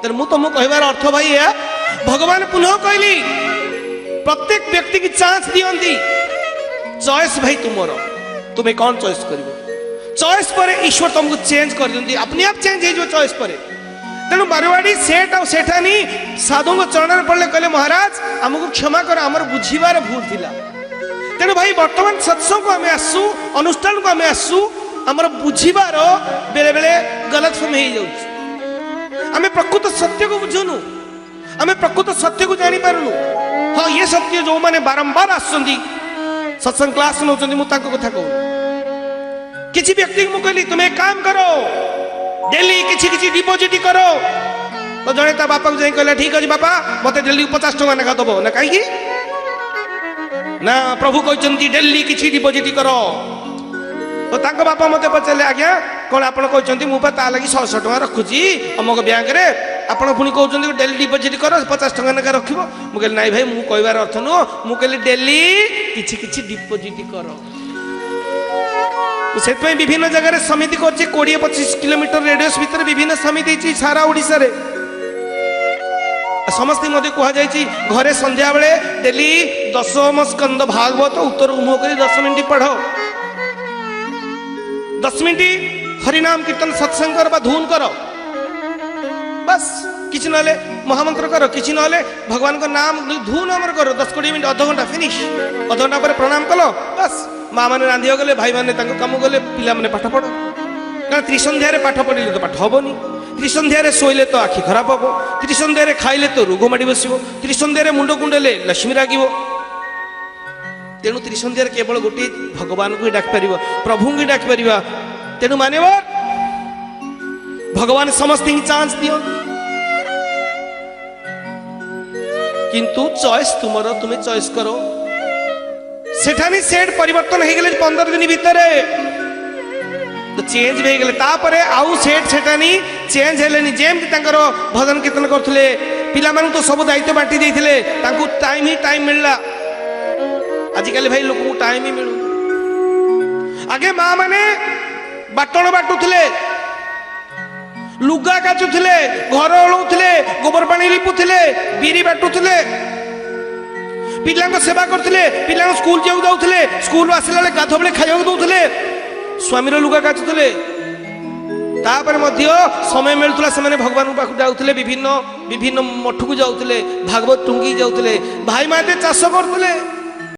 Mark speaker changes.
Speaker 1: ତେଣୁ ମୁଁ ତମକୁ କହିବାର ଅର୍ଥ ଭାଇ ଏହା, ଭଗବାନ ପୁନଃ କହିଲି ପ୍ରତ୍ୟେକ ବ୍ୟକ୍ତିକି ଚାନ୍ସ ଦିଅନ୍ତି। ଚଏସ୍ ଭାଇ ତୁମର, ତୁମେ କ'ଣ ଚଏସ୍ କରିବ। ଚଏସ୍ ପରେ ଈଶ୍ୱର ତମକୁ ଚେଞ୍ଜ କରିଦିଅନ୍ତି, ଆପନେ ଆପ୍ ଚେଞ୍ଜ ହେଇଯିବ ଚଏସ୍ ପରେ। ତେଣୁ ମାରୱାଡ଼ି ସେଠ ଆଉ ସେଠାନି ସାଧୁଙ୍କ ଚରଣରେ ପଡ଼ିଲେ, କହିଲେ ମହାରାଜ ଆମକୁ କ୍ଷମା କର, ଆମର ବୁଝିବାର ଭୁଲ ଥିଲା। ତେଣୁ ଭାଇ ବର୍ତ୍ତମାନ ସତ୍ସଙ୍ଗକୁ ଆମେ ଆସୁ, ଅନୁଷ୍ଠାନକୁ ଆମେ ଆସୁ, ଆମର ବୁଝିବାର ବେଳେ ବେଳେ ଗଲତ ଫହମି ହେଇଯାଉଛି। ଆମେ ପ୍ରକୃତ ସତ୍ୟକୁ ବୁଝୁନୁ, ଆମେ ପ୍ରକୃତ ସତ୍ୟକୁ ଜାଣିପାରୁନୁ। ହଁ, ଇଏ ସତ୍ୟ ଯେଉଁମାନେ ବାରମ୍ବାର ଆସୁଛନ୍ତି, ସତ୍ସଙ୍ଗ କ୍ଲାସ ନେଉଛନ୍ତି, ମୁଁ ତାଙ୍କ କଥା କହୁନି। କିଛି ବ୍ୟକ୍ତିଙ୍କୁ ମୁଁ କହିଲି ତୁମେ କାମ କର, ଡେଲି କିଛି କିଛି ଡିପୋଜିଟ୍ କର। ତ ଜଣେ ତା ବାପାକୁ ଯାଇ କହିଲା ଠିକ ଅଛି ବାପା, ମତେ ଡେଲି 50 ଟଙ୍କା ଲେଖା ଦବ। ନା କାହିଁକି? ନା ପ୍ରଭୁ କହିଛନ୍ତି ଡେଲି କିଛି ଡିପୋଜିଟ୍ କର। ତ ତାଙ୍କ ବାପା ମତେ ପଚାରିଲେ ଆଜ୍ଞା କ'ଣ ଆପଣ କହିଛନ୍ତି, ମୁଁ ପା ତା ଲାଗି 100 ଟଙ୍କା ରଖୁଛି ଅମକ ବ୍ୟାଙ୍କରେ, ଆପଣ ପୁଣି କହୁଛନ୍ତି ଡେଲି ଡିପୋଜିଟ୍ କର 50 ଟଙ୍କା ଲେଖା ରଖିବ। ମୁଁ କହିଲି ନାଇଁ ଭାଇ, ମୁଁ କହିବାର ଅର୍ଥ ନୁହଁ, ମୁଁ କହିଲି ଡେଲି କିଛି କିଛି ଡିପୋଜିଟ୍ କର। ସେଥିପାଇଁ ବିଭିନ୍ନ ଜାଗାରେ ସମିତି କରିଛି, 20-25 କିଲୋମିଟର ରେଡିୟସ୍ ଭିତରେ ବିଭିନ୍ନ ସମିତି ହେଇଛି ସାରା ଓଡ଼ିଶାରେ। ସମସ୍ତଙ୍କୁ ମଧ୍ୟ କୁହାଯାଇଛି ଘରେ ସନ୍ଧ୍ୟାବେଳେ ଡେଲି ଦଶମ ସ୍କନ୍ଦ ଭାଗବତ ଉତ୍ତରକୁ ମୁହଁ କରି 10 ମିନିଟ୍ ପଢ଼, 10 ମିନିଟ୍ ହରିନାମ କୀର୍ତ୍ତନ ସତ୍ସଙ୍ଗ କର ବା ଧୁନ କର, ବାସ୍। କିଛି ନହେଲେ ମହାମନ୍ତ୍ର କର, କିଛି ନହେଲେ ଭଗବାନଙ୍କ ନାମ ଧୁନ ଆମର କର 10-20 ମିନିଟ୍, ଅଧଘଣ୍ଟା ଫିନିଶ। ଅଧଘଣ୍ଟା ପରେ ପ୍ରଣାମ କଲ, ବାସ୍। ମା ମାନେ ରାନ୍ଧିବାକୁ ଗଲେ, ଭାଇମାନେ ତାଙ୍କ କାମ ଗଲେ, ପିଲାମାନେ ପାଠ ପଢ଼। କାରଣ ତ୍ରିସନ୍ଧ୍ୟାରେ ପାଠ ପଢ଼ିଲେ ତ ପାଠ ହବନି, ତ୍ରିସନ୍ଧ୍ୟାରେ ଶୋଇଲେ ତ ଆଖି ଖରାପ ହବ, ତ୍ରିସନ୍ଧ୍ୟାରେ ଖାଇଲେ ତ ରୋଗ ମାଡ଼ି ବସିବ, ତ୍ରିସନ୍ଧ୍ୟାରେ ମୁଣ୍ଡ କୁଣ୍ଡେଇଲେ ଲକ୍ଷ୍ମୀ ରାଗିବ। ତେଣୁ ତ୍ରିସନ୍ଧ୍ୟାରେ କେବଳ ଗୋଟିଏ ଭଗବାନଙ୍କୁ ହିଁ ଡାକିପାରିବ, ପ୍ରଭୁଙ୍କୁ ହିଁ ଡାକିପାରିବା। ତେଣୁ ମାନିବ ଭଗବାନ ସମସ୍ତଙ୍କୁ ଚାନ୍ସ ଦିଅନ୍ତି, କିନ୍ତୁ ଚଏସ୍ ତୁମର, ତୁମେ ଚଏସ୍ କର। ସେଠାନି ସେଟ୍ ପରିବର୍ତ୍ତନ ହେଇଗଲେ 15 ଦିନ ଭିତରେ ତ ଚେଞ୍ଜ ବି ହେଇଗଲେ। ତାପରେ ଆଉ ସେଟ୍ ସେଠାନି ଚେଞ୍ଜ ହେଲେନି, ଯେମିତି ତାଙ୍କର ଭଜନ କୀର୍ତ୍ତନ କରୁଥିଲେ, ପିଲାମାନଙ୍କୁ ତ ସବୁ ଦାୟିତ୍ୱ ବାଣ୍ଟି ଦେଇଥିଲେ, ତାଙ୍କୁ ଟାଇମ୍ ହିଁ ଟାଇମ୍ ମିଳିଲା। ଆଜିକାଲି ଭାଇ ଲୋକଙ୍କୁ ଟାଇମ୍ ହିଁ ମିଳୁନି। ଆଗେ ମା ମାନେ ବାଟଣ ବାଟୁଥିଲେ, ଲୁଗା କାଚୁଥିଲେ, ଘର ଓଳଉଥିଲେ, ଗୋବର ପାଣି ଲିପୁଥିଲେ, ବିରି ବାଟୁଥିଲେ, ପିଲାଙ୍କ ସେବା କରୁଥିଲେ, ପିଲାଙ୍କୁ ସ୍କୁଲ ଯିବାକୁ ଯାଉଥିଲେ, ସ୍କୁଲରୁ ଆସିଲା ବେଳେ ଗାଧୁଆ ବେଳେ ଖାଇବାକୁ ଦଉଥିଲେ, ସ୍ୱାମୀର ଲୁଗା କାଚୁଥିଲେ। ତାପରେ ମଧ୍ୟ ସମୟ ମିଳୁଥିଲା, ସେମାନେ ଭଗବାନଙ୍କ ପାଖକୁ ଯାଉଥିଲେ, ବିଭିନ୍ନ ବିଭିନ୍ନ ମଠକୁ ଯାଉଥିଲେ, ଭାଗବତ ଟୁଙ୍ଗି ଯାଉଥିଲେ, ଭାଇମାନେ ଚାଷ କରୁଥିଲେ।